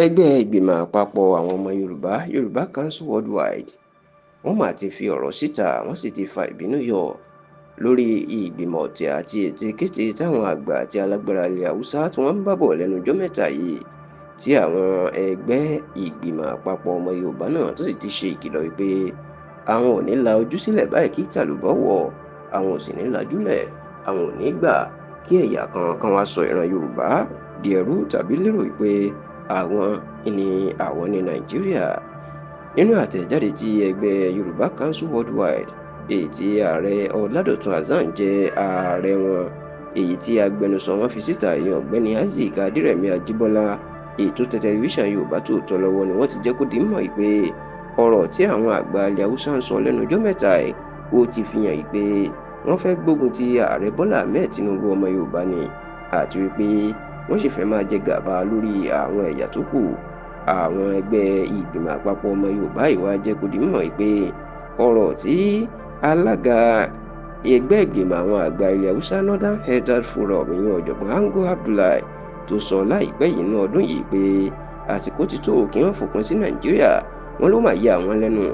Ẹgbẹ́ ìgbìmọ̀ àpapọ̀ àwọn ọmọ Yorùbá, Yorùbá Council Worldwide, wọ́n mà ti fi ọ̀rọ̀ síta, wọ́n sì ti fa ìbínú yọ lórí ìgbìmọ̀ ọ̀tẹ̀ àti ètekéte táwọn àgbà àti alágbára ilẹ̀ Haúsá tí wọ́n ń bá bọ̀ lẹ́nu ọjọ́ mẹ́ta yìí, tí àwọn ẹgbẹ́ ìgbìmọ̀ àpapọ̀ ọmọ Yorùbá náà tó sì ti ṣe ìkìlọ̀ wípé àwọn ò ní la ojú sílẹ̀ báyìí kí tàlùbọ̀ wọ̀, àwọn ò sì ní lajúlẹ̀, àwọn ò ní gbà kí ẹ̀yà kan kan wá sọ ìran Yorùbá di ẹrú tàbí lérò wípé àwọn ni àwọn ní Nàìjíríà. Nínú àtẹ̀jáde tí ẹgbẹ́ Yorùbá Council Worldwide, èyí tí ààrẹ Ọládọ̀tun Hassan jẹ́ ààrẹ wọn, èyí tí agbẹnusọ wọn fi síta, ìyẹn ọ̀gbẹ́ni Isaac Adírẹ̀mí Ajíbọ́lá, ètò tẹlifíṣàn Yorùbá Tòótọ́ lọ́wọ́, ni wọ́n ti jẹ́ kó di mọ̀ pé ọ̀rọ̀ tí àwọn àgbà ilẹ̀ Haúsá ń sọ lẹ́nu ọjọ́ mẹ́ta ẹ̀ ó ti fi hàn pé wọ́n fẹ́ gbógun ti ààrẹ Bọ́lá Ahmed Tinubu ọmọ Yorùbá ni, àti wípé wọ́n sì fẹ́ máa jẹ gàba lórí àwọn ẹ̀yà tó kù. Àwọn ẹgbẹ́ ìgbìmọ̀ àpapọ̀ ọmọ Yorùbá ìwà jẹ́ kó di mọ̀ pé ọ̀rọ̀ tí alága ẹgbẹ́ ìgbìmọ̀ àwọn àgbà ilẹ̀ Haúsá Northern Elders Forum, ìyẹn ọ̀jọ̀gbọ́n Ango Abdullahi, tó sọ láìpẹ́ yìí nínú ọdún yìí pé àsìkò ti tó kí wọ́n fòpin sí Nàìjíríà, wọ́n ló mà yà àwọn lẹ́nu.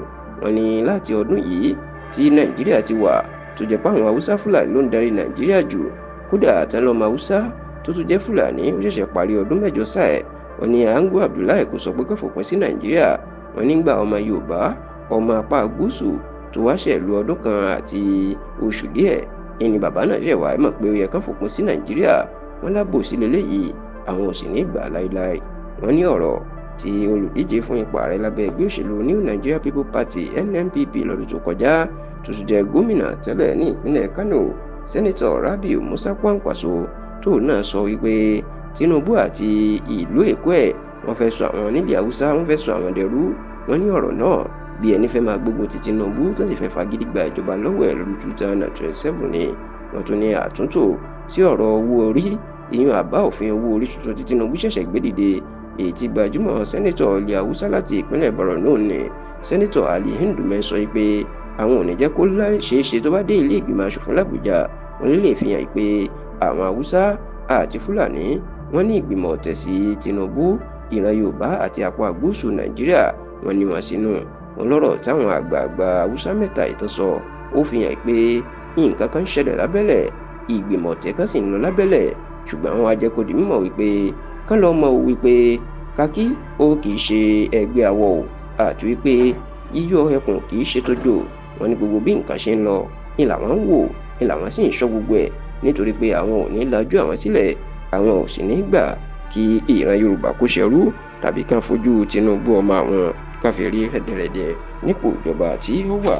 Wọ́n ní láti ọdún yìí tí Nàìjíríà ti wà, tó jẹ́ pé àwọn Haúsá Fúlàní ló ń darí Nàìjíríà jù, kódà àtàlọ́mọ Haúsá tó tún jẹ́ Fúlàní ó ṣẹ̀ṣẹ̀ parí ọdún 8 sáà ẹ̀. Wọ́n ní Ango Abdullahi kò sọ pé kó fòpin sí Nàìjíríà. Wọ́n nígbà ọmọ Yorùbá ọmọ apá gúúsù tó wá ṣẹ̀ lu ọdún 1 àti oṣù díẹ̀ ẹni bàbá náà ṣẹ̀ wá mọ̀ pé ó yẹ kó fòpin sí Nàìjíríà. Wọ́n lábòsí lélẹ́yìí, àwọn ò sì ní gbà láéláé. Wọ́n ní ọ̀rọ̀ tí olùdíje fún ipò ààrẹ lábẹ́ ẹgbẹ́ òṣèlú New Nigeria People Party NNPP lọ́dún tó kọjá, tó tún jẹ́ gómìnà tẹ́lẹ̀ ní ìpínlẹ̀ Kano, Sẹ́nitọ̀ Rabiu Musa Kwankwaso, tó náà sọ wípé Tinubu àti ìlú Èkó ẹ̀ wọ́n fẹ́ sọ àwọn nílẹ̀ Haúsá, wọ́n fẹ́ sọ àwọn dẹrú. Wọ́n ní ọ̀rọ̀ náà bí ẹni fẹ́ máa gbógun ti Tinubu tó sì fẹ́ fagídí gba ìjọba lọ́wọ́ ẹ̀ lọ́dún 2027 ni. Wọ́n tún ní àtúntò sí ọ̀rọ̀ owó orí, ìyún àbá òfin owó orí tuntun tí Tinubu ṣẹ̀ṣẹ̀ gbé dìde, èyí tí gbajúmọ̀ sẹ́nitọ̀ ilẹ̀ Haúsá láti ìpínlẹ̀ Borno ní sẹ́nitọ̀ Ali Ndume sọ pé àwọn ò ní jẹ́ kó ṣeé ṣe tó bá dé ilé ìgbìmọ̀ aṣòfin l'Àbújá. Wọ́n lè fi hàn pé àwọn Haúsá àti Fúlàní wọ́n ní ìgbìmọ̀ ọ̀tẹ̀ sí Tinubu, ìran Yorùbá àti apá gúúsù Nàìjíríà wọ́n ní wọn sínú. Wọn lọ́rọ̀ táwọn àgbààgbà Haúsá mẹ́ta ìtàn sọ ó fi hàn pé nǹkan kan ń ṣẹlẹ̀ lábẹ́lẹ̀, ìgbìmọ̀ ọ̀tẹ̀ kan sì ń lọ lábẹ́lẹ̀. Ṣùgbọ́n àwọn ajẹ́kọ̀ọ́ di mímọ̀ wípé kán lọ́ mọ̀ wípé kakí ó kì í ṣe ẹgbẹ́ àwọ̀ o, àti wípé yíyọ ẹkùn kì í ṣe tójò. Wọ́n ní gbogbo bí nǹkan ṣe ń lọ ni làwọn ń wò, ni làwọn sì ń ṣọ́ gbogbo ẹ̀, nítorí pé àwọn ò ní lajú àwọn sílẹ̀, àwọn ò sì ní gbà kí ìran Yorùbá kó ṣẹrú tàbí kán fojú Tinubu ọmọ àwọn káfíìrí rẹ̀dẹ̀rẹ̀dẹ̀ nípò ìjọba tí ó wà.